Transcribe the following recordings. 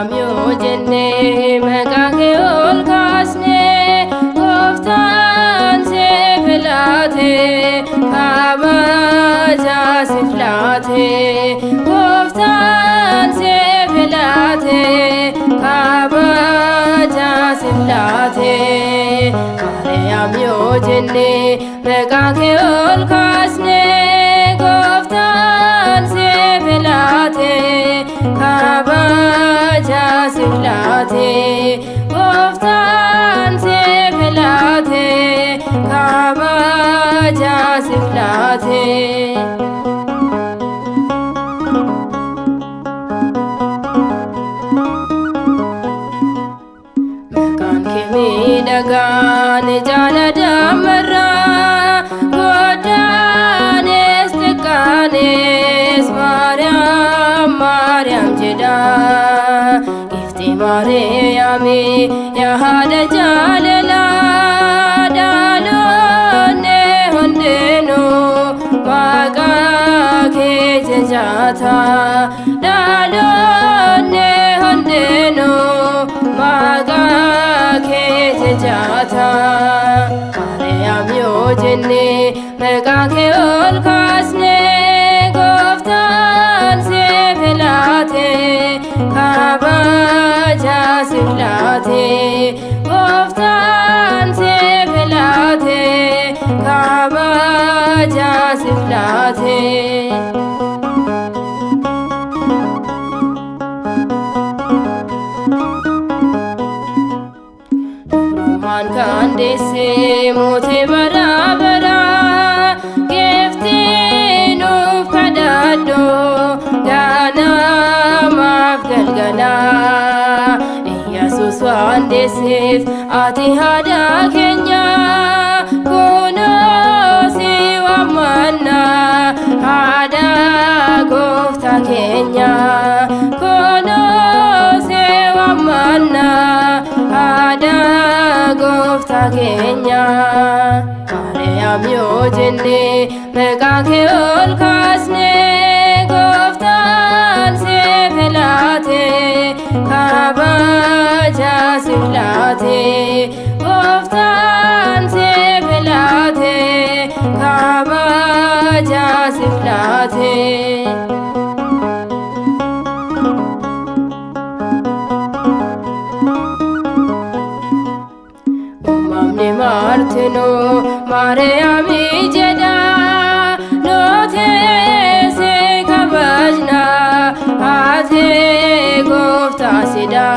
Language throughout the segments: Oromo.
Maariyaam yoo jenne maqaa kee ol kaasne, gooftaan siif laate, kabajaa siif laate. Gooftaan siif laate, kabajaa siif laate. Maariyaam yoo jenne maqaa kee ol kaasne, gooftaan siif laate, kabajaa siif laate. Gooftaan siif laate, kabajaa siif laate. Maqaan kee miidhagaan jaala dammarraa, guddaanis xiqqaanis Maariyaam Maariyaam jedha. Gifti Maariyaami yaa haadha jaalalaa, dhaloonni hundinuu maqaa kee jajaata. Dhaloonni hundinuu maqaa kee jajaata. Maariyaam yoo jenne maqaa kee ol kaasne, gooftaan siif laate, kabajaa siif laate. Gooftaan siif laate, kabajaa siif laate. Dubrummaan kan deesse mootii bara baraa, geeftii nuuf kadhadhu ganamaaf galgala. Iyyasuus waan deesseef ati haadha keenya, kunoo si waammanna haadha gooftaa keenya. Kunoo si waammanna haadha gooftaa keenya. Maariyaam yoo jenne maqaa kee ol kaasne, gooftaan siif laate, kabajaa siif laate. Gooftaan siif laate, kabajaa siif laate. Uumamni martinuu Maariyaami jedha, nuti si kabajna ati gooftaa sidha.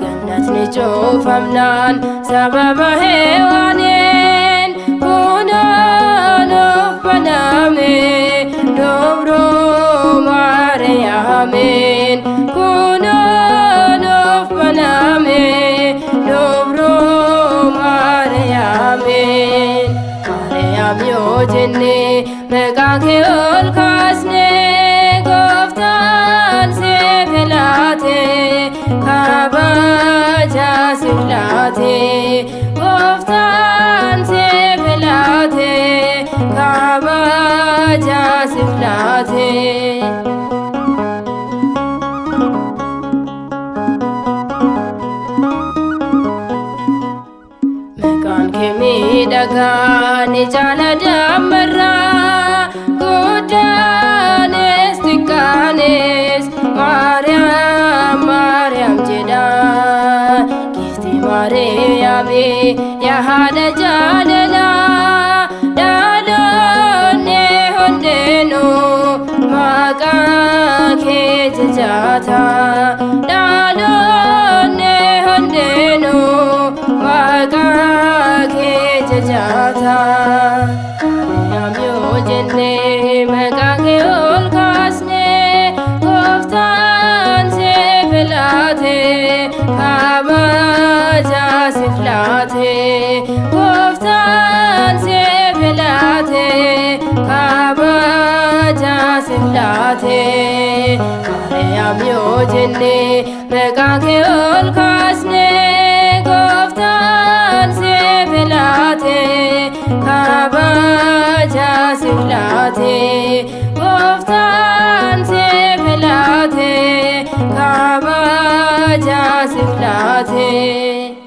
Gannatni cuufamnaan sababa heewaaniin, kunoo nuuf baname dubroo Maariyaamiin. Kunoo nuuf baname dubroo Maariyaamiin. Maariyaam yoo jenne maqaa kee ol kaasne, gooftaan siif laate, kabajaa siif laate. Gooftaan siif laate, kabajaa siif laate. Maqaan kee miidhagaan jaala dammarraa, guddaanis xiqqaanis Maariyaam Maariyaam jedha. Gifti Maariyaami yaa haadha jaalalaa, dhaloonni hundinuu maqaa kee jajaata. Dhaloonni hundinuu maqaa kee jajaata. Maariyaam yoo jenne maqaa kee ol kaasne, gooftaan siif laate, kabajaa siif laate. Gooftaan siif laate, kabajaa siif laate. Maariyaam yoo jenne maqaa kee ol kaasne, gooftaan siif laate, kabajaa siif laate. Gooftaan siif laate, kabajaa Kabajaa siif laate.